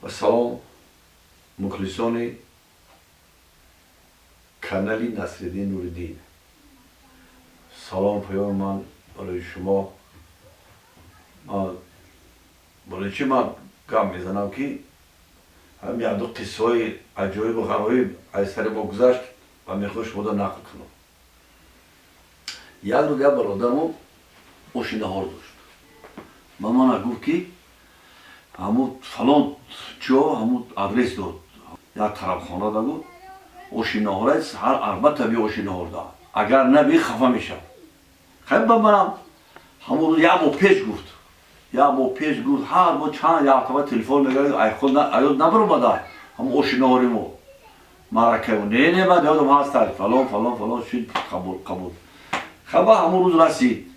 Ва салом, мухлисони канали Насриддин Нуриддин. Салом, паёми ман барои шумо. Ман барои чӣ ман гап мезанам, ки ҳам якду қиссаҳои аҷоибу ғароиб аз сари мо гузашт ва мехоҳам шумода нақл кунам. Як рӯз як бародармо оши наҳор дошт. Ба мана гуфт, ки ҳамун фалон ҷо, ҳамун адрес дод, як тарабхона да. Гуфт, оши наҳора ҳар албатта би оши наҳор да, агар наби, хафа мешав. Хай, ба манам ҳамун рӯз як моҳ пеш гуфт, як моҳ пеш гуфт. Ҳар моҳ чанд яктаба телефон мекард, айхуд аёд набаромада ҳамун оши наҳори мо, маъракаи. Не, не, ман ёдам ҳаст, фалон, фалон, фалон шуд. Қабул, қабул. Хаба, ҳамун рӯз расид,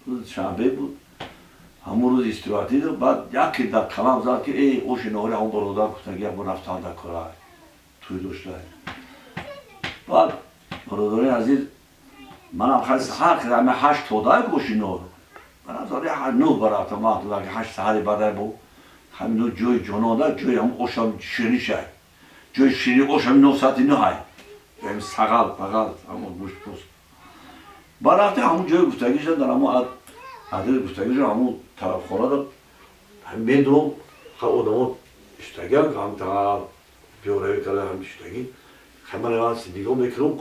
рӯзи шанбе буд, ҳамун рӯз истироҳатӣ. Баъд яке дар калам зад, ки э, оши наҳори ҳамун бародар гуфтаги, як бор рафтан дар кора тӯй дошта. Баъд, бародарони азиз, манам хай саҳар ами 8 тода оши наҳор, манам соати 9 барафтам. Ман 8 саҳари бадай бу ҳамин ҷои ҷонода, ҷои ҳамун ошам ширинишай, ҷои ширини ош ҳамин 9, соати 9-ай, ҷои сағал пағал, ҳамун гӯшт пӯст. Баъд рафте ҳамун ҷои гуфтагиша, дар ҳамун адрес гуфтагиша, ҳамун тарабхонада медурам, одамо иштагиам, ҳам пиёравӣ карда, ҳам иштагӣ. Ман нигоҳ мекунам,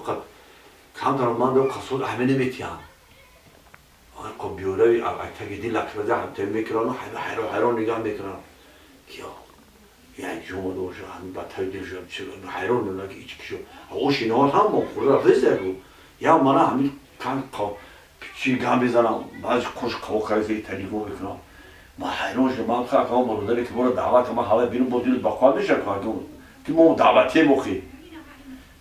камтар ман қасод ҳаме наметиҳам, биёрави таги дил акрада ҳамта мекунам, ҳайрон ҳайрон нигоҳ мекунам, ки як ҷо омада боша. Ҳами ба таги дил ҳайрон мемонам, ки ич кишо оши наҳор ҳам хӯрда рафтаиста. Я мана ҳамин чи гап мезанам, баъзи қош қавоқ карда нигоҳ мекунам. Ман ҳайрон шудам. Ман хакам бародаре, ки моро даъват, ман ҳавай бинум, боз дилат бақоат мешавад, ки мо даъватем. Охи,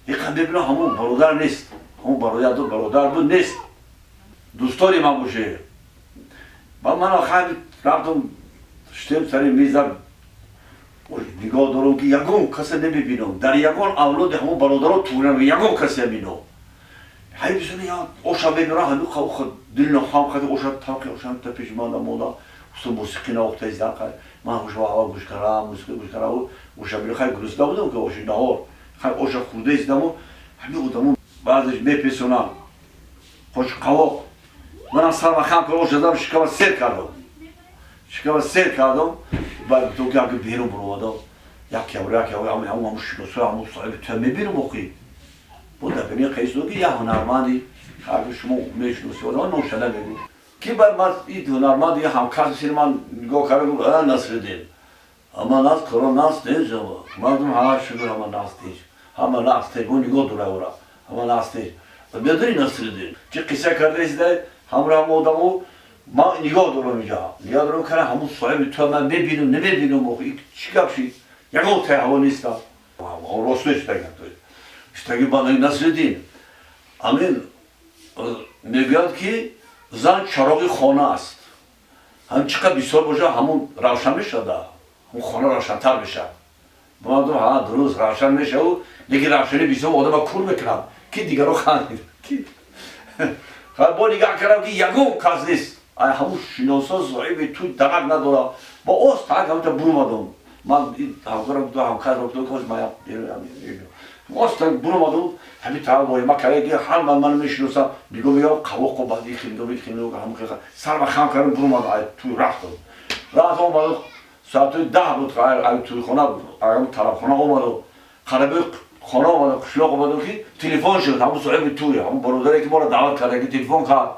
иқам мебинам, ҳамон бародар нест. Ҳамон бародар, бародар буд, нест. Дӯстони ман боше. Ба ман хай рафтам, штем сари миза, нигоҳ дорам, ки ягон касе намебинам. Дар ягон авлоди ҳамон бародаро туграм, ягон касе мебинам. Ҳай, бисони оша мебинам, ҳами дил нохам хади оша талқи оша та пеши ман монда. Усто мусиқӣ навохта издан. Ман ҳуш ҳава гӯш кардам, мусиқӣ гӯш кардам, оша били. Хай, гурусна будам, ки оши наҳор, хай, оша хӯрда издаму ҳами одамо баъзеш мепесонам қоши қавоқ. Манам сарма хам кардам, оша задам, шикама сер кардам, шикама сер кардам. Баъд гуфтам, ки аги берун буромадам, як явра, як явра ҳамун ҳамун шиносо, ҳамун соҳиби туя мебинам. Охи, бо дар бини қайсо, ки як ҳунарманди, ҳар шумо мешиноси, одама ношада мегӯ, ки баъд ман ин ҳунарманд ҳамкасби сини ман нигоҳ карда, гуфт: «А, Насриддин, ҳама нас коро нас тез». Ман гуфтам: «Ҳа, шукр, ҳама нас тез, ҳама нас тез». Бо нигоҳ дора ора, ҳама нас тез. Медони, Насриддин, чӣ қисса карда истода ҳамро ҳама одамо? Ман нигоҳ дорам, инҷа нигоҳ дорам, кара ҳамун соҳиби туя ман мебинам, намебинам. Охи, чӣ гап шид? Ягон тай ҳаво нестам, росто иштаги. Баъд Насриддин амин мегӯяд, ки зан чароғи хона аст. Ҳам чӣ қадр бисёр боша, ҳамун равшан мешавада, ҳамун хона равшантар мешавад. Ман гуфтам: «Ҳа, дуруст, равшан мешаву, лекин равшани бисёр одама кур мекунад». Ки дигаро хандид. Бо нигоҳ кардам, ки ягон кас нест, ай ҳамун шиносо, соҳиби ту дарак надора. Бо оз так ҳамта бурумадам. Ман ҳамкорам, ҳамкарам, оз так бурумадам. Ҳамин тараф воима карда, ки ҳар ман маро мешиносам. Нигоҳ мекардам, қавоқо, баъд нигоҳ, нигоҳ, сарма хам кардам, бурумадам, ай ту рафтам. Рафтам, омадам, соатҳои 10 буд, ай тӯйхона, тарабхона омадам, қараби хона омадам, қишлоқ омадам, ки телефон шуд. Ҳамун соҳиби тӯй, ҳамун бародаре, ки моро даъват карда, ки телефон кард,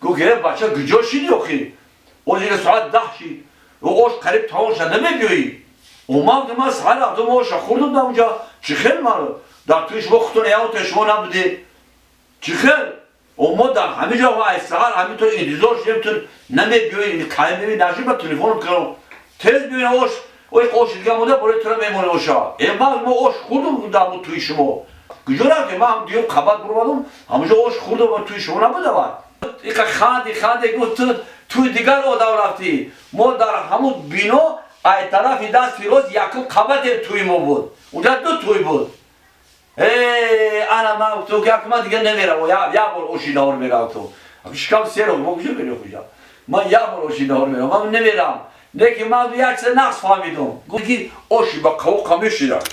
гуфт: «Э, бача, куҷо шидӣ охи? Озира соат 10 шид, ош қариб тамом шуд, намебиёӣ?» Омад, ман саҳар рафтам, оша хӯрдам дар унҷа. Чӣ хел ман дар тӯи шумо хутон яута шумо набудед? Чӣ хел мо дар ҳамин ҷо ай саҳар ҳамин то интизор шудем, ту намебиёӣ? Кай меби нашид, ба телефон кардам, тез биёин, ош ой, ош дига монда, барои тура мемонем оша. Э, ман мо ош хӯрдам дар тӯи шумо, куҷо рафтем? Ман дуюм қабат буромадам, ҳамонҷо ош хӯрдам ва тӯи шумо набуда. Иқа ханди, ханди, гуфт: «Ту тӯи дигар одам рафтӣ, мо дар ҳамун бино ай тарафи дасти рост якум қабате тӯи мо буд, унҷа ду тӯй буд». Э, ана ман гуфтам, ки ман дига намерам, як бор оши наҳор мерам. Ту шикам серо, мо куҷо мерем? Куҷо? Ман як бор оши наҳор мерам, ман намерам. Лекин ман як чиз нақс фаҳмидум. Гуфт, ки оши ба қавоқа меширад.